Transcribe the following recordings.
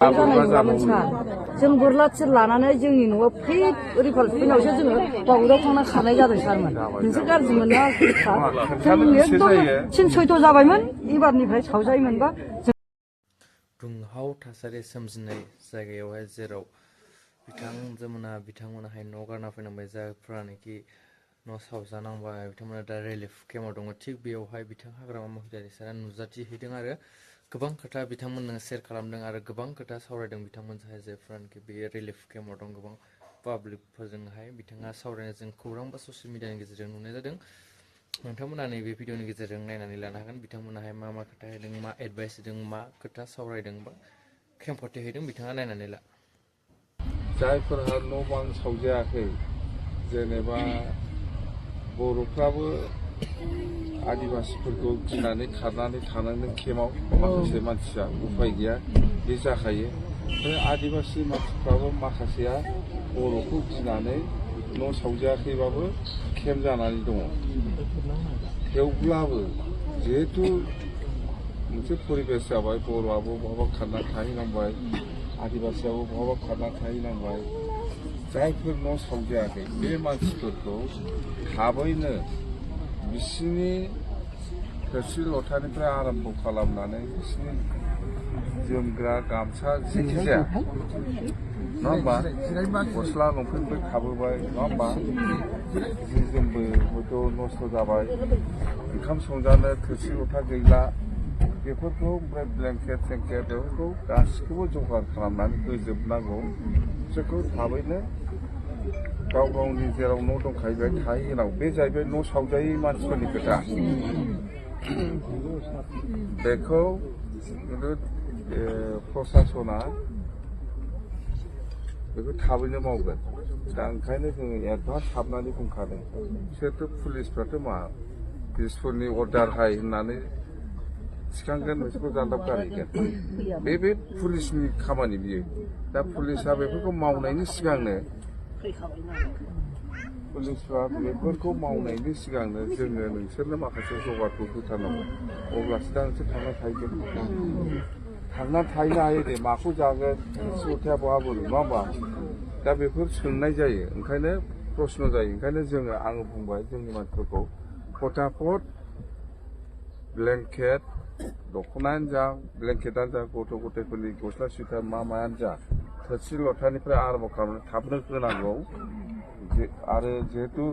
जानाय नङामोन सार जों बोरलाथिर लानानै जोंनि न'आव फिट रिफाल फिनावसो जोङो बावुराव थांना खानाय जादों सारमोन नोंसोर गाज्रि मोना जों एकदम थिन सयथ' जाबायमोन एबारनिफ्राय सावजायोमोनबा दुंहाव थासारि सोमजिनाय जायगायावहाय जेराव बिथांमोनाहाय न' गारना फैनांबाय जायफ्रानोखि न' सावजानांबाय बिथांमोना दा रिलिफ केम्पआव दङ थिग बेयावहाय बिथां हाग्रामा महिलारि सारा नुजाथिहैदों आरो गोबां खोथा बिथांमोननो शेयार खालामदों आरो गोबां खोथा सावरायदों बिथांमोनजोंहाय जायफ्रानोखि बे रिलिफ केम्पआव दं गोबां पाब्लिकफोरजोंहाय बिथाङा सावरायनाय जों खौरां बा ससियेल मिडियानि गेजेरजों नुनाय जादों नोंथांमोना नैबे भिडिअनि गेजेरजों नायनानै लानो हागोन बिथांमोनाहाय मा मा खोथा होदों मा एडभाइस होदों मा खोथा सावरायदों बा खेंफोरथि हैदों बिथाङा नायनानै ला जायफोरहा न' बां सावजायाखै जेनेबा बर'फ्राबो आदिबासिफोरखौ गिनानै खारनानै थानांदों केम्पआव माखासे मानसिया उफाय गैया बे जाखायो ओमफ्राय आदिबासि मानसिफ्राबो माखासेया बर'खौ गिनानै न' सावजायाखैबाबो केम्प जानानै दङ थेवब्लाबो जिहेथु मोनसे परिबेस जाबाय बर'आबो बहाबा खारना थाहैनांबाय आदिबासियाबो बहाबा खारना थाहैनांबाय जायफोर न' सावजायाखै बे मानसिफोरखौ थाबैनो बिसिनि थोरसि लथानिफ्राय आरम्भ खालामनानै बिसिनि जोमग्रा गामसा जेखि जाया नङा होमबा गस्ला लंपेन्टबो थाबोबाय नङा होमबा जि जोमबो हयथ' नस्थ' जाबाय ओंखाम संजानो थोरसि लथा गैला बेफोरखौ ओमफ्राय ब्लेंकेट सेंकेट बेफोरखौ गासिखौबो जगार खालामनानै होजोबनांगौ बिसोरखौ थाबैनो गाव गावनि जेराव न' दंखायो बेहाय थाहैहोनांगौ बे जाहैबाय न' सावजायै मानसिफोरनि खोथा बेखौ खिन्थु प्रसासना बेखौ थाबैनो मावगोन दा ओंखायनो जोङो एडभान्स हाबनानै बुंखादों बिसोरथ' पुलिसफ्राथ' मा पुलिसफोरनि अर्डार हाय होननानै थिखांगोन बिसोरखौ जानदाब गारहैगोन बे पुलिसनि खामानि बियो दा पुलिसा बेफोरखौ मावनायनि सिगांनो पुलिसफ्रा बेफोरखौ मावनायनि सिगांनो जोङो नोंसोरनो माखासे जगारखौ होथारनांगौ अब्लासो दा नोंसोर थांना थाहैगोन थांना थाहैनो हायो दे माखौ जागोन थोरसि लथाया बहा बोरो नङा होमबा दा बेफोर सोंनाय जायो ओंखायनो प्रश्न जायो ओंखायनो जोङो आङो बुंबाय जोंनि मानसिफोरखौ फटाफट ब्लेंकेट दख'नायानो जा ब्लेंकेटानो जा गथ' गथायफोरनि गस्ला सुइटार मायानो जा थोरसि लथानिफ्राय आरम्भ खालामनानै थाबनो होनांगौ आरो जिहेतु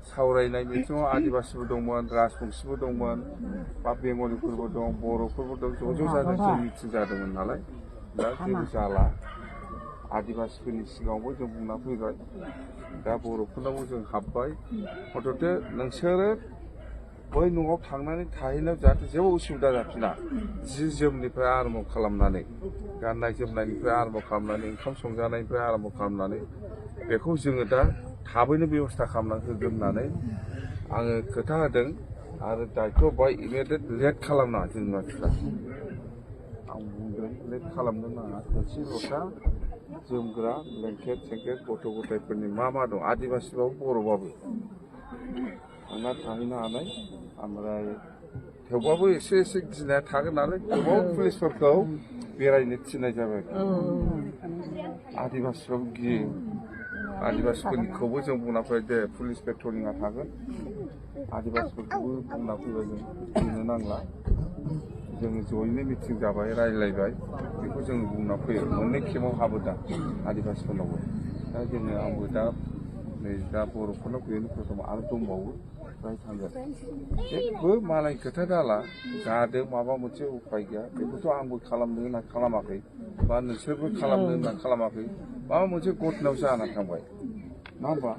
सावरायनाय बिथिङाव आदिबासिबो दंमोन राजबंसिबो दंमोन बा बेंगलिफोरबो दं बर'फोरबो दं ज' जादों जों मिटिं जादोंमोन नालाय दा जेबो जाला आदिबासिफोरनि सिगाङावबो जों बुंना फैबाय दा बर'फोरनावबो जों हाबबाय हथथे नोंसोरो बै न'आव थांनानै थाहैनायाव जाहाथे जेबो उसुबिदा जाफिना जि जोमनिफ्राय आरम्भ खालामनानै गाननाय जोमनायनिफ्राय आरम्भ खालामनानै ओंखाम संजानायनिफ्राय आरम्भ खालामनानै बेखौ जोङो दा थाबैनो बेबस्था खालामनानै होगोन होननानै आङो खोथा होदों आरो दायथ' बाय इमिडियेट लेट खालामनाङा जोंनि मानसिफ्रा आं बुंदों लेट खालामनो नाङा थोरसि लथा जोमग्रा ब्लेंकेट सेंकेट गथ' गथायफोरनि मा दं आदिबासिबाबो बर'बाबो थांना थाहैनो हानाय ओमफ्राय थेवबाबो एसे गिनाया थागोन नालाय गोबाव पुलिसफोरखौ बेरायनो थिननाय जाबाय आदिबासिफ्राबो गियो आदिबासिफोरनिखौबो जों बुंना फैबाय दे पुलिस पेट्रलिंआ थागोन आदिबासिफोरखौबो बुंना फैबाय जों गिनो नांला जोङो जयैनो मिटिं जाबाय रायज्लायबाय बेखौ जों बुंना फैयो मोननै केम्पआव हाबोदा आदिबासिफोरनावबो दा जोङो आंबो दा नै दा बर'फोरनाव गैयैनि प्रथम आरो दंबावो फ्राय थांगोन जेबो मालाय खोथा दाला जादों माबा मोनसे उफाय गैया बेखौथ' आंबो खालामनो होनना खालामाखै बा नोंसोरबो खालामनो होनना खालामाखै माबा मोनसे घटनायाव जानानै थांबाय नङा होमबा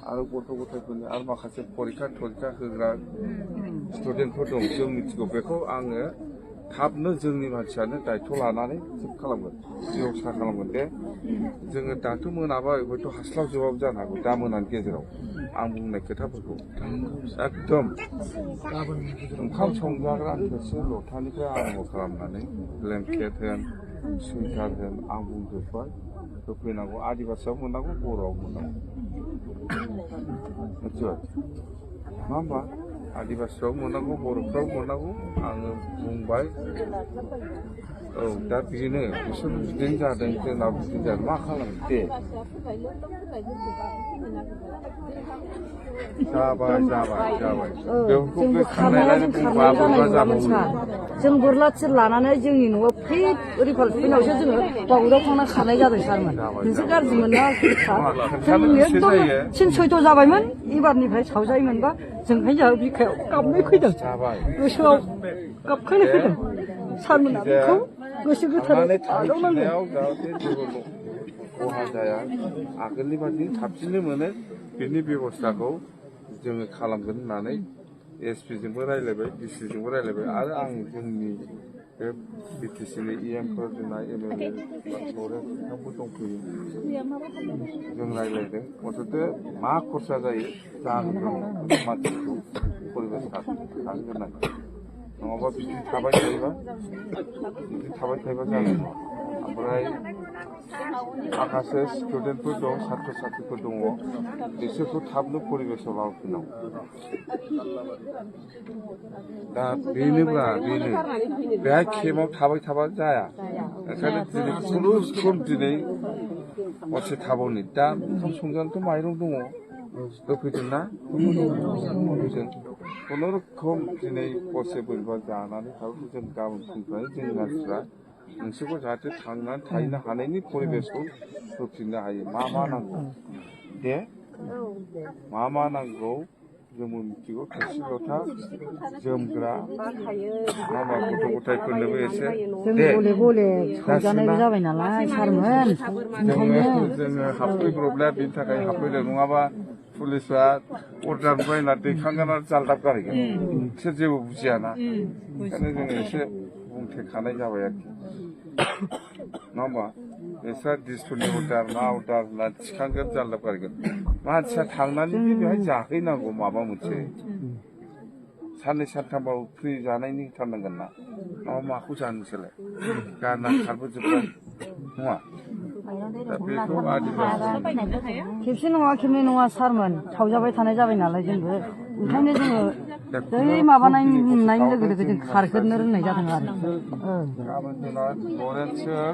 आरो गथ' गथायफोरनि आरो माखासे फरिखा थरिखा होग्रा स्टुडेन्टफोर दं जों मिथिगौ बेखौ आङो थाबनो जोंनि मानसियानो दायथ' लानानै थिग खालामगोन बेबस्था खालामगोन दे जोङो दाथ' मोनाबाय हयथ' हास्लाबजोबाबो जानो हागौ दा मोनानि गेजेराव आं बुंनाय खोथाफोरखौ एकदम ओंखाम संजाग्रा थोरसि लथानिफ्राय आरम्भ खालामनानै ब्लेंकेट होन सुइटार होन आं बुंजोब्बाय होफैनांगौ आदिबासियाव मोननांगौ बर'आव मोननांगौ मिथिबाय नङा होमबा आदिबासिफ्राव मोननांगौ बर'फ्राव मोननांगौ आङो बुंबाय औ दा बेनो बिसोर बिदिनो जादों जोंनाव बिदिनो जादों मा खालामनो दे जाबाय बेफोरखौ खारनाया जों बुंबा खारनाय बोरैबा जानाय नङामोन जाबावो सार जों बोरला थिर लानानै जोंनि न'आव फिट ओरैफाल फैनायावसो जोङो बावुराव थांना खारनाय जादों सारमोन नोंसोर गाज्रि मोनना सार जों एकदम थिन सयथ' जाबायमोन एबारनिफ्राय सावजायोमोनबा जों हिनजाव बिखायाव गाबनाय फैदों गोसोआव गाबखांनाय फैदों सारमोना बेखौ गोसो गोथारै आजावनांगौ जाहाथे जेबो खहा जाया आगोलनि बादि साबसिननो मोनो बेनि बेब'स्थाखौ जोङो खालामगोन होननानै एसपि जोंबो रायज्लायबाय डिसि जोंबो रायज्लायबाय आरो आं जोंनि बे बिटिसिनि इएमफोर जोंना एमएलए बिथांबो दंफैयो जों रायज्लायदों मथथे मा खरसा जायो जाहोगोन मानसिखौ परिबेस थाहोग्रोनांगोन नङाबा बिदि थाबाय थायोबा जानाय नङा ओमफ्राय माखासे स्टुडेन्टफोर दं सात्र साथ्रिफोर दङ बिसोरखौ थाबनो परिबेसाव लाबोफिननांगौ दा बेनो बेहाय केम्पआव थाबाय थाबा जाया ओंखायनो दिनै खुनुरुखुम दिनै हरसे थाबावनि दा ओंखाम संजानोथ' माइरं दङ होफैदों ना होफैदों खुनुरुखुम दिनै हरसे बोरैबा जानानै थाबो जों गाबोन फुंनिफ्राय जोंनि मानसिफ्रा नोंसोरखौ जाहाथे थांनानै थाहैनो हानायनि परिबेसखौ होफिननो हायो मा नांगौ दे मा नांगौ जोंबो मिथिगौ थोरसि लथा जोमग्रा मा गथ' गथायफोरनोबो एसे दे गले गले संजानायबो जाबाय नालाय सारमोन जोङो हाबफैब्रबलाया बेनि थाखाय हाबफैदों नङाबा पुलिसआ अर्डार बायना दैखांगोन आरो जालदाब गारहैगोन बिसोर जेबो बुजियाना ओंखायनो जोङो एसे बुंथेखानाय जाबाय आरोखि नङा होमबा नोंस्रा डिसफोरनि अर्डार मा अर्डार होनना थिखांगोन जालदाब गारहैगोन मानसिया थांनानै बेहाय जाहैनांगौ माबा मोनसे साननै सानथामबाबो फ्रि जानायनि होथारनांगोन ना नङाबा माखौ जानो नोंसोरलाय गारना खारबोजोब्बाय नङा दा बेखौ खेबसे नङा खेबनै नङा सारमोन सावजाबाय थानाय जाबाय नालाय जोंबो ओंखायनो जोङो बै माबानाय नुनाय लोगो लोगो जों खारग्रोनो रोंनाय जादों आरो गाबोन जोंना लरेन्सजों